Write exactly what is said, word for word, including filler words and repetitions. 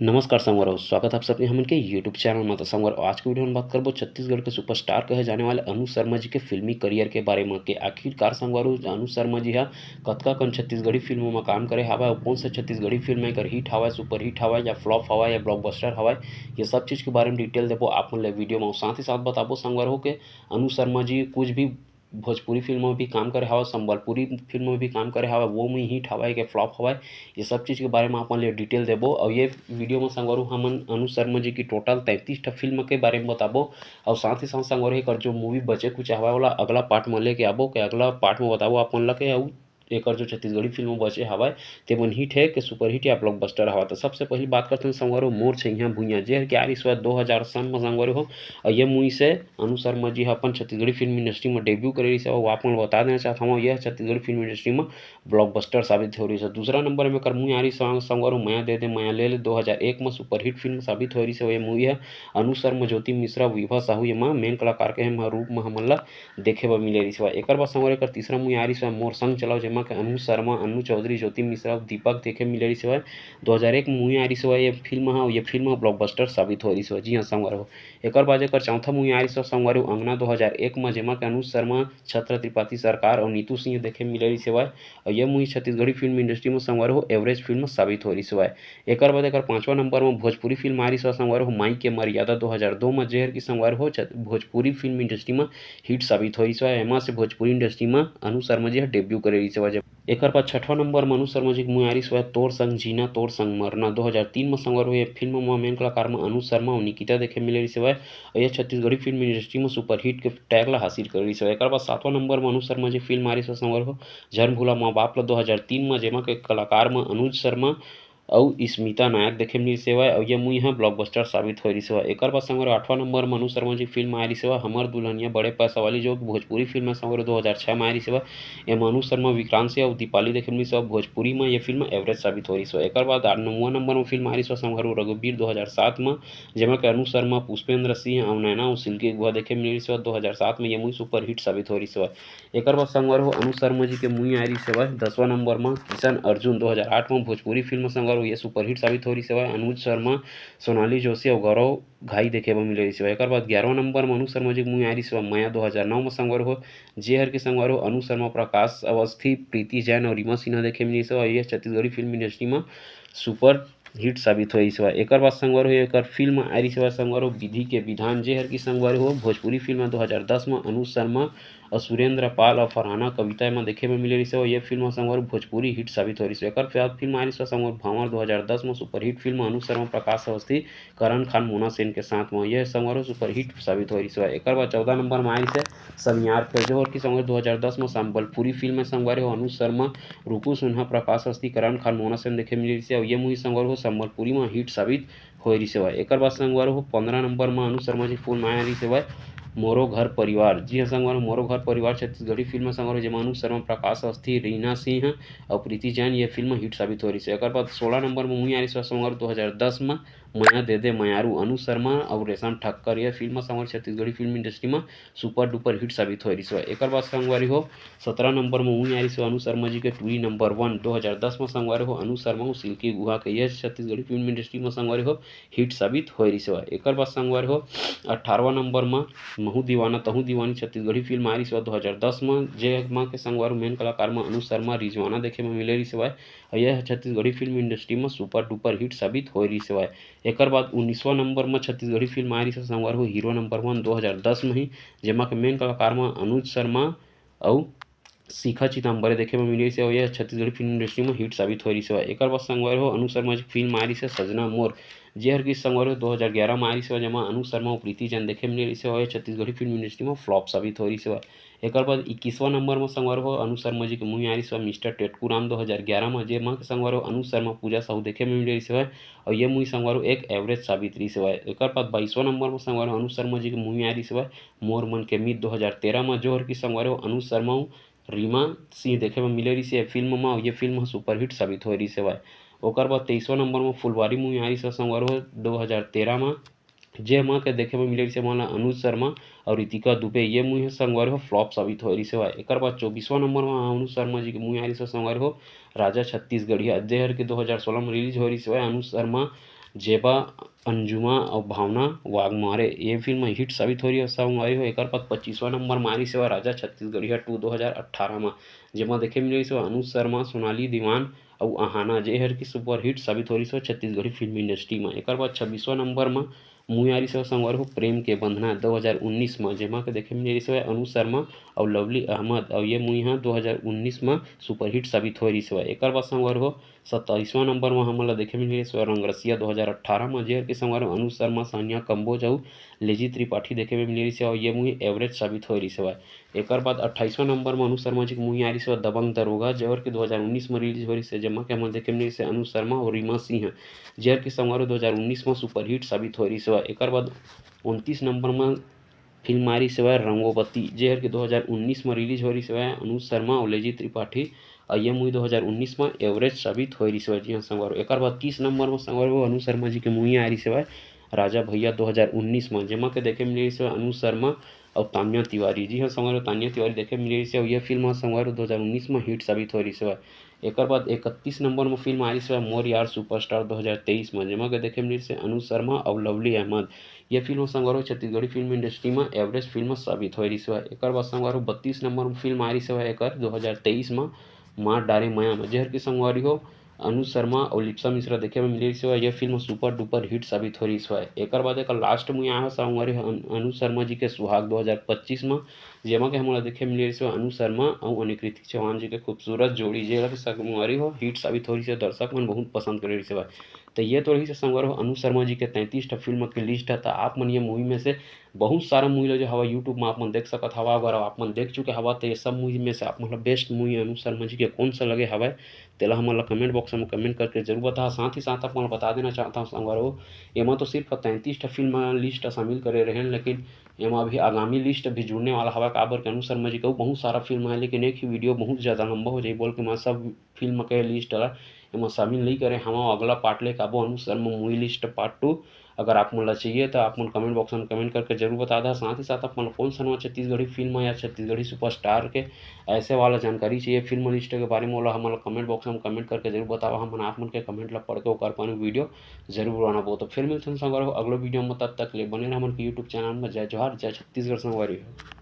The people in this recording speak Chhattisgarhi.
नमस्कार संगवारी हो, स्वागत आप सबके हमन के YouTube चैनल में। तो संगवारी हो, आज के वीडियो में बात करबो छत्तीसगढ़ के सुपरस्टार कहे जाने वाले अनु शर्मा जी के फिल्मी करियर के बारे में, के आखिरकार संगवारी हो, अनु शर्मा जी हा कतका कन छत्तीसगढ़ी फिल्मों में काम करे हावय, अउ कौन सा छत्तीसगढ़ी फिल्म एकर हिट हावय, सुपर हिट हावय या फ्लॉप हावय या ब्लॉकबस्टर हावय, ये सब चीज के बारे में डिटेल देबो आप मन ले वीडियो में। साथ ही साथ बताबो संगवारी हो के अनु शर्मा जी कुछ भी भोजपुरी फिल्म में भी काम करे हावय, संबलपुरी फिल्म में भी काम करे हावय, वो मुई हिट हावय के फ्लॉप हावय, ये सब चीज के बारे में आप मन ले डिटेल देबो। अउ ये वीडियो में संगवारी हो हमन अनु शर्मा जी की टोटल तैंतीस ठा फिल्म के बारे में बताबो, अउ साथ ही साथ संगवारी हो एकर जो मूवी बचे कुछ हावय ओला अगला पार्ट में लेके आबो, के अगला पार्ट में बताबो आप मन ला के, अउ एकर जो छत्तीसगढ़ी फिल्म बचे हावय, ते मन हिट हे के सुपर हिट या ब्लॉकबस्टर हावय। तो सबसे पहली बात करते हैं संगवारी हो मोर छइहां भुइयां, जे हर के आरिस हावय दो हजार सन में संगवारी हो, अउ ये मूवी से अनु शर्मा जी ह अपन छत्तीसगढ़ी फिल्म इंडस्ट्री में डेब्यू करे रहिस हे। अउ आप मन ल बता देना चाहत हवं, यह छत्तीसगढ़ी फिल्म इंडस्ट्री में ब्लॉकबस्टर साबित हो रहिस हे। दूसरा नंबर में एकर मूवी आरिस संगवारी हो मया दे दे मया ले ले दो हजार एक में सुपर हिट फिल्म साबित हो रहिस हे। ये मूवी ह अनु शर्मा, ज्योति मिश्रा, विभा साहू ये में मेन कलाकार के रूप में हमन ला देखे बर मिले रहिस हवय। एकर बाद संगवारी हो एकर तीसरा मूवी आरिस हवय मोर संग चलाओ, जेमा के अनु शर्मा, अनु चौधरी, ज्योति मिश्रा अउ दीपक देखे मिले रहिस हवय। दो हजार एक में मूवी आरिस हवय ये फिल्म ह, ये फिल्म ह ब्लॉकबस्टर साबित हो रहिस हवय। जी हाँ संगवारी हो, एकर बाद एकर चौथा मूवी आरिस हवय संगवारी हो अंगना दो हजार एक में, जेमा के अनु शर्मा, छत्र त्रिपाठी सरकार अउ नीतू सिंह देखे मिले रहिस हवय। अउ ये मूवी छत्तीसगढ़ी फिल्म इंडस्ट्री में संगवारी हो एवरेज फिल्म साबित हो रहिस हवय। एकर बाद एकर पांचवा नंबर में भोजपुरी फिल्म आरिस हवय संगवारी हो माई के मर्यादा दो हजार दो में, जेहर की संगवारी हो छत-, भोजपुरी फिल्म इंडस्ट्री में हिट साबित हो रहिस हवय। एमा से भोजपुरी इंडस्ट्री में अनु शर्मा जी ह डेब्यू करे रहिस हवय। जब एकर बाद छठवा नंबर में अनु शर्मा जी के मूवी आरिस हवय तोर संग जीना तोर संग मरना दो हजार तीन में संगवारी हो ये फिल्म में मेन कलाकार में अनु शर्मा अउ निकिता देखे मिले रहिस हवय। अउ ये छत्तीसगढ़ी फिल्म इंडस्ट्री में सुपर हिट के टैग ला हासिल करे रहिस हवय। एकर बाद सातवां नंबर में अनु शर्मा जी फिल्म आरिस हवय संगवारी हो झन भूला माँ बाप ला दो हजार तीन में, जेमा के कलाकार में अनुज शर्मा अउ स्मिता नायक देखे मिलिस हवय, अउ ये मूवी ह ब्लॉकबस्टर साबित होय रिहिस हवय। एकर बाद संगवारी हो आठवां नंबर म अनु शर्मा जी फिल्म आय रिहिस हवय हमर दुल्हनिया बड़े पैसा वाली, जो भोजपुरी फिल्म हे संगवारी हो दो हजार छह म आय रिहिस हवय। एमा अनु शर्मा, विक्रांत सिंह अउ दीपाली देखे मिलिस हवय। भोजपुरी म ये फिल्म एवरेज साबित होय रिहिस हवय। एकर बाद आ-, नौवां नंबर म फिल्म आय रिहिस हवय संगवारी हो रघुबीर दो हजार सात म, जेमा के अनु शर्मा, पुष्पेंद्र सिंह अउ नैना अउ सिल्की गुहा देखे मिले रिहिस हवय दो हजार सात म। ये मूवी सुपरहिट साबित होय रिहिस हवय। एकर बाद संगवारी हो अनु शर्मा जी के मूवी आय रिहिस हवय दसवां नंबर म किशन अर्जुन दो हजार आठ म। भोजपुरी फिल्म संगवारी हो ये सुपरहिट साबित होय रिहिस हवय। अनुज शर्मा, सोनाली जोशी अउ गौरव घाई देखे बर मिले रिहिस हवय। एकर बाद ग्यारहवां नंबर म अनु शर्मा जी के मूवी आय रिहिस हवय मया दो हजार नौ म संगवारी हो, जेहर के संगवारी हो अनु शर्मा, प्रकाश अवस्थी, प्रीति जैन अउ रीमा सिन्हा देखे मिले रिहिस हवय। ये छत्तीसगढ़ी फिल्म इंडस्ट्री म सुपर हिट साबित होय रिहिस हवय। एकर बाद संगवारी हो एकर फिल्म आय रिहिस हवय संगवारी हो विधि के विधान, जेहर की संगवारी हो भोजपुरी फिल्म दो हजार दस म अनु शर्मा अउ सुरेंद्र पाल अउ फरहाना कविता एमा देखे बर मिले रिहिस हवय। ये फिल्म ह संगवारी भोजपुरी हिट साबित होय रिहिस हवय। एकर बाद फिल्म आय रिहिस हवय संगवारी भांवर दो हजार दस म सुपरहिट फिल्म अनु शर्मा, प्रकाश अवस्थी, करण खान, मोना सेन के साथ म। ये संगवारी सुपरहिट साबित होय रिहिस हवय। एकर बाद चौदह नंबर म आय रिहिस हवय समियार, फेर जोहर की संगवारी दो हजार दस म संबलपुरी फिल्म हे संगवारी हो अनु शर्मा, रुकू सुनहा, प्रकाश अवस्थी, करण खान, मोना सेन देखे मिले रिहिस हवय। अउ ये मूवी संगवारी हो संबलपुरी म हिट साबित होय रिहिस हवय। एकर बाद संगवारी हो पंद्रह नंबर म अनु शर्मा जी फिल्म आय रिहिस हवय मोरो घर परिवार। जी हाँ संगवारी हो, मोरो घर परिवार छत्तीसगढ़ी फिल्म हे संगवारी हो, जेमा अनु शर्मा, प्रकाश अवस्थी, रीना सिंह अउ प्रीति जैन ये फिल्म हिट साबित होय रिहिस हवय। एकर बाद सोलह नंबर म मूवी आय रिहिस हवय संगवारी हो दो हजार दस म मया दे दे मयारू, अनु शर्मा अउ रेशम ठक्कर। ये फिल्म संगवारी छत्तीसगढ़ी फिल्म इंडस्ट्री म सुपर डुपर हिट साबित होय रिहिस हवय। एकर बाद संगवारी हो सत्रह नंबर म मूवी आय रिहिस हवय अनु शर्मा जी के टूरी नंबर वन दो हजार दस म संगवारी हो अनु शर्मा अउ सिल्की गुहा के। ये छत्तीसगढ़ी फिल्म इंडस्ट्री म संगवारी हो हिट साबित होय रिहिस हवय। एकर बाद संगवारी हो अट्ठारहवां नंबर म महू दीवाना तहू दीवानी छत्तीसगढ़ी फिल्म आय रिहिस हवय दो हजार दस म, जेमा के संगवारी हो मेन कलाकार म अनु शर्मा, रिजवाना देखे म मिले रिहिस हवय। अउ ये ह छत्तीसगढ़ी फिल्म इंडस्ट्री म सुपर डुपर हिट साबित होय रिहिस हवय। एकर बाद उन्नीसवां नंबर म छत्तीसगढ़ी फिल्म आय रिहिस हवय संगवारी हो हीरो नंबर वन दो हजार दस म ही, जेमा के मेन कलाकार म अनुज शर्मा अउ शिखा चिताम्बरे देखे बर मिले रिहिस हवय। ये छत्तीसगढ़ी फिल्म इंडस्ट्री म हिट साबित होय रिहिस हवय। एकर बाद संगवारी हो अनु शर्मा जी फिल्म आय रिहिस हवय सजना मोर, जेहर की संगवारी हो दो हजार ग्यारह म आय रिहिस हवय, जेमा अनु शर्मा अउ प्रीति जैन देखे मिले रिहिस हवय। ये छत्तीसगढ़ी फिल्म इंडस्ट्री म फ्लॉप साबित होय रिहिस हवय। एकर बाद इक्कीसवां नंबर म संगवारी हो अनु शर्मा जी के मूवी आय रिहिस हवय मिस्टर टेटकू राम दो हजार ग्यारह म, जेमा के संगवारी हो अनु शर्मा, पूजा साहू देखे मिले रिहिस हवय। अउ ये मूवी संगवारी हो एक एवरेज साबित रिहिस हवय। एकर बाद बाईसवां नंबर म संगवारी हो अनु शर्मा जी के मूवी आय रिहिस हवय मोर मन के मीत दो हजार तेरह म, जोहर की संगवारी हो अनु शर्मा अउ रीमा सिंह देखे बर मिले रिहिस हे ये फिल्म म, अउ ये फिल्म ह सुपरहिट साबित होय रिहिस हवय। ओकर बाद तेईसवां नंबर म फुलवारी मूवी आय रिहिस हवय संगवारी हो दो हजार तेरह म, जेमा के देखे बर मिले रिहिस हे हमन ला अनुज शर्मा अउ रितिका दुबे। ये मूवी ह संगवारी हो फ्लॉप साबित होय रिहिस हवय। एकर बाद चौबीसवां नंबर म अनुज शर्मा जी के मूवी आय रिहिस हवय संगवारी हो राजा छत्तीसगढ़िया, जेहर के दो हजार सोलह म रिलीज होय रिहिस हवय। अनुज शर्मा जेबा अंजुमा अउ भावना वाघमारे। ये फिल्म हिट साबित हो रही है संगवारी हो। एकर बाद पच्चीसवां नंबर मारी सेवा राजा छत्तीसगढ़िया टू दो हज़ार अट्ठारह में, जेमा देखे मिले सेवा अनुज शर्मा, सोनाली दीवान अउ अहाना, जे हर की सुपर हिट साबित हो रही सेवा छत्तीसगढ़ी फिल्म इंडस्ट्री में। एकर बाद छब्बीसवां नंबर में मुई आरी सेवा संगवारी हो प्रेम के बंधना दो हज़ार उन्नीस में, जेमा के देखे मिले रही सेवा अनुज शर्मा अउ लवली अहमद, अउ ये मुई हा दो हज़ार उन्नीस में सुपर हिट साबित हो रही सेवा। एकर बाद संगवारी हो सत्ताईसवां नंबर में हमन ला देखे मिले रही सेवा रंगरसिया दो हज़ार अट्ठारह में, जेहर के संगवारी हो अनुज शर्मा, सानिया कंबोज अउ लेजी त्रिपाठी देखे में मिले रही सेवा, ये मुई एवरेज साबित हो रही सेवा। एकर बाद अट्ठाईसवां नंबर में अनुज शर्मा जी के मुही आ रही सेवा दबंग दरोगा, जेहर के दो हज़ार उन्नीस में रिलीज हो रही से, जेमा के हमन देखे मिले रही से अनुज शर्मा अउ रीमा सिंह, जेहर के संगवारी हो दो हज़ार उन्नीस में सुपर हिट साबित हो रही सेवा। एकर बाद उनतीस नंबर में फिल्म आ रही सेवा रंगोपति, जेहर के दो हज़ार उन्नीस में रिलीज हो रही सेवा अनुज शर्मा अउ लेजी त्रिपाठी, अउ ये मुही दो हज़ार उन्नीस में एवरेज साबित हो रही सेवा। जी हाँ संगवारी हो, एकर बाद तीस नंबर में संगवारी हो अनुज शर्मा जी के मुही आ रही सेवा राजा भैया दो हज़ार उन्नीस में, जेमा के देखे मिले रही सेवा अनुज शर्मा अउ तान्या तिवारी। जी हाँ संगवारी हो, तान्या तिवारी देखे मिले रही सेवा। ये फिल्म हा संगवारी हो दो हज़ार उन्नीस में हिट साबित हो रही सेवा। एकर बाद इकतीस नंबर में फिल्म आ रही सेवा मोर यार सुपरस्टार दो हज़ार तेईस में, जेमा के देखे मिले रही से अनुज शर्मा अउ लवली अहमद। ये फिल्म संगवारी हो छत्तीसगढ़ी फिल्म इंडस्ट्री में एवरेज फिल्म साबित हो रही सेवा। एकर बाद संगवारी हो बत्तीस नंबर में फिल्म आ रही सेवा एकर दो हज़ार तेईस में मार डारे मया में, जेहर की संगवारी हो अनुज शर्मा अउ लिप्सा मिश्रा देखे में मिले रही सेवा। ये फिल्म सुपर डुपर हिट साबित हो रही सेवा। एकर बाद एकर लास्ट में आया संगवारी हो अन-, अनुज शर्मा जी के सुहाग दो हज़ार पच्चीस में, जेमा के हमन ला देखे मिले रही सेवा अनुज शर्मा अउ अनुकृति चौहान जी के खूबसूरत जोड़ी, जेला के संगवारी हो हिट साबित हो रही से, दर्शक मन बहुत पसंद करे रही सेवा। तो ये तो रही से संगवारी हो अनुज शर्मा जी के तैंतीस ठा फिल्म के लिस्ट है। तो आप मन ये मूवी में से बहुत सारा मूवी ला जो हवा YouTube में आप मन देख सकत हवा। अगर आप मन देख चुके हवा तो ये सब मूवी में से आप मन ला बेस्ट मूवी अनुज शर्मा जी के कौन सा लगे हवय, तेला हमन ला कमेंट बॉक्स में कमेंट करके जरूर बताओ। साथ ही साथ आप मन ला बता देना चाहता हूँ संगवारी हो, एमा तो सिर्फ तैंतीस ठा फिल्म लिस्ट शामिल करे रहे हैं, लेकिन एमा अभी आगामी लिस्ट भी जुड़ने वाला हवा, काबर के अनुज शर्मा जी के अउ बहुत सारा फिल्म है, लेकिन एक ही वीडियो बहुत ज़्यादा लंबा हो जाही बोल के मैं सब फिल्म के लिस्ट ला एमा शामिल नहीं करे हवा। अगला पार्ट लेके आबो Anuj Sharma movie list part two. अगर आप मन ला चाहिए तो आप मन कमेंट बॉक्स में कमेंट करके जरूर बता दा। साथ ही साथ आप मन ला कौन सा नवा छत्तीसगढ़ी फिल्म या छत्तीसगढ़ी सुपरस्टार के ऐसे वाला जानकारी चाहिए फिल्म लिस्ट के बारे में, ओला हमन ला कमेंट बॉक्स में कमेंट करके जरूर बतावा। हमन आप मन के कमेंट ला पढ़ के ओकर पर वीडियो जरूर बनाबो। तो फिर मिलथन संगवारी हो अगलो वीडियो में, तब तक ले बने रह हमन के YouTube चैनल में। जय जोहार, जय छत्तीसगढ़ संगवारी हो।